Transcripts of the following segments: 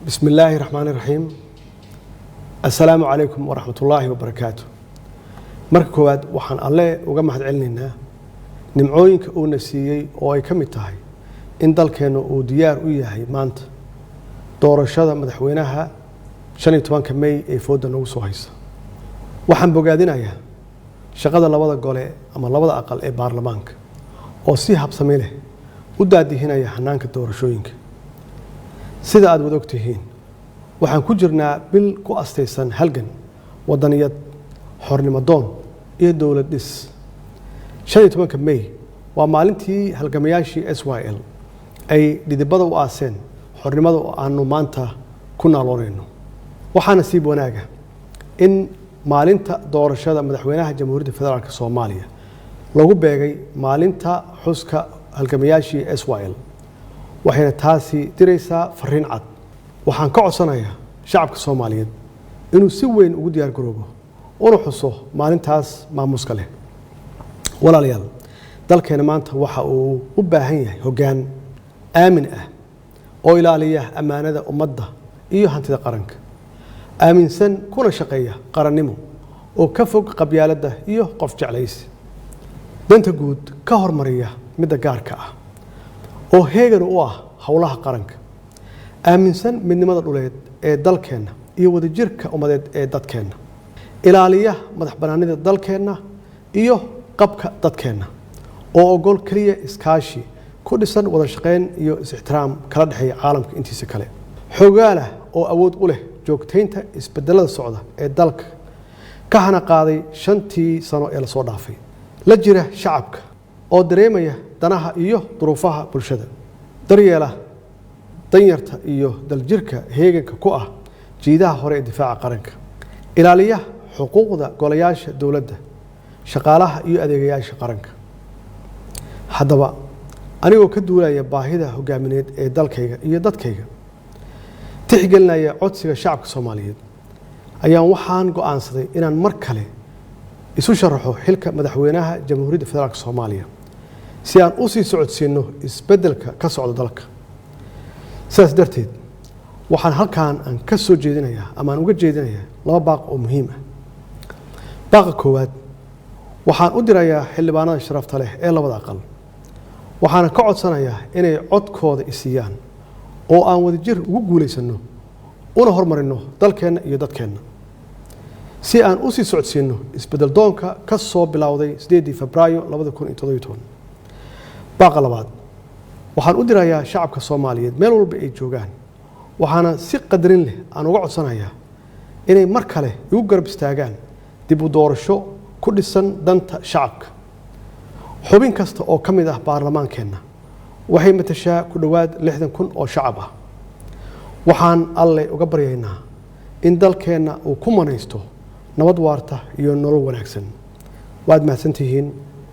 Bismi illaahi raxmaani raxiim. Assalaamu calaykum waraxmat ullaahi wabarakaatu. Marka koowaad, waxaan Alle uga mahad celinaynaa nimcooyinka uuna siiyey, oo ay ka mid tahay in dalkeennu uu diyaar u yahay maanta doorashada madaxweynaha 15-ka May ee foodda nagu soo haysa. Waxaan bogaadinayaa shaqada labada gole ama labada aqal ee baarlamaanka oo si habsami leh u daadihinaya hanaanka doorashooyinka. Sida aad wada ogtihiin, waxaan ku jirnaa bil ku astaysan halgan wadaniyad, xornimo doon iyo dowlad dhis. 15-ka May waa maalintii halgamayaashii SYL ay dhidibada u aaseen xornimada oo aanu maanta ku naaloonayno. Waxaa nasiib wanaaga in maalinta doorashada madaxweynaha Jamhuuriyadda Federaalka Soomaaliya lagu beegay maalinta xuska halgamayaashii SYL, waxayna taasi diraysaa fariin cad. Waxaan ka codsanayaa shacabka Soomaaliyeed inuu si weyn ugu diyaar garoobo una xuso maalintaas maamuuska leh. Walaalayaal, dalkeena maanta waxa uu u baahan yahay hoggaan aamin ah oo ilaaliya ammaanada ummadda iyo hantida qaranka, aaminsan kuna shaqeeya qarannimo, oo ka fog qabyaaladda iyo qof jeclaysi, danta guud ka hormariya midda gaarka ah, oo heegan u ah howlaha qaranka, aaminsan midnimada dhuleed ee dalkeenna iyo wadajirka ummadeed ee dadkeenna, ilaaliya madax bannaanida dalkeenna iyo qabka dadkeenna, oo ogol keliya iskaashi ku dhisan wada shaqayn iyo is-ixtiraam kala dhexeeya caalamka intiisa kale, xogaalah oo awood u leh joogtaynta isbedelada socda ee dalka ka hana qaaday 5-tii sano ee lasoo dhaafay, la jira shacabka oo dareemaya danaha iyo duruufaha bulshada, daryeela danyarta iyo daljirka, heeganka ku ah jiidaha hore ee difaaca qaranka, ilaaliya xuquuqda golayaasha dowladda, shaqaalaha iyo adeegayaasha qaranka. Haddaba, anigoo ka duulaya baahida hogaamineed ee dalkayga iyo dadkayga, tixgelinaya codsiga shacabka Soomaaliyeed, ayaan waxaan go'aansaday inaan mar kale isu sharaxo xilka madaxweynaha Jamhuuriyadda Federaalka Soomaaliya si aan u sii socodsiinno isbeddelka ka socda dalka. Sidaas darteed, waxaan halkan aan ka soo jeedinayaa ama aan uga jeedinayaa laba baaq oo muhiim ah. Baaqa koowaad waxaan u dirayaa xildhibaanada sharafta leh ee labada aqal, waxaana ka codsanayaa inay codkooda isiiyaan oo aan wadajir ugu guulaysanno una hormarinno dalkeenna iyo dadkeenna, si aan u sii socodsiinno isbeddel doonka ka soo bilowday 8-dii Febraayo 2017. Baaqa labaad waxaan u dirayaa shacabka Soomaaliyeed meel walba ay joogaan, waxaana si qadarin leh aan uga codsanayaa inay mar kale igu garab istaagaan dib u doorasho ku dhisan danta shacabka. Xubin kasta oo ka mid ah baarlamaankeenna waxay matashaa ku dhowaad 60,000 oo shacab ah. Waxaan Alle uga baryaynaa in dalkeenna uu ku manaysto nabad waarta iyo nolol wanaagsan. Waad mahadsantihiin.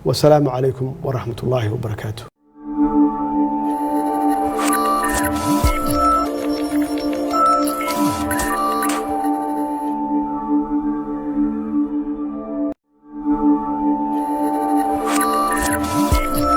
Wasalaamu calaykum waraxmat ullaahi wabarakaatu.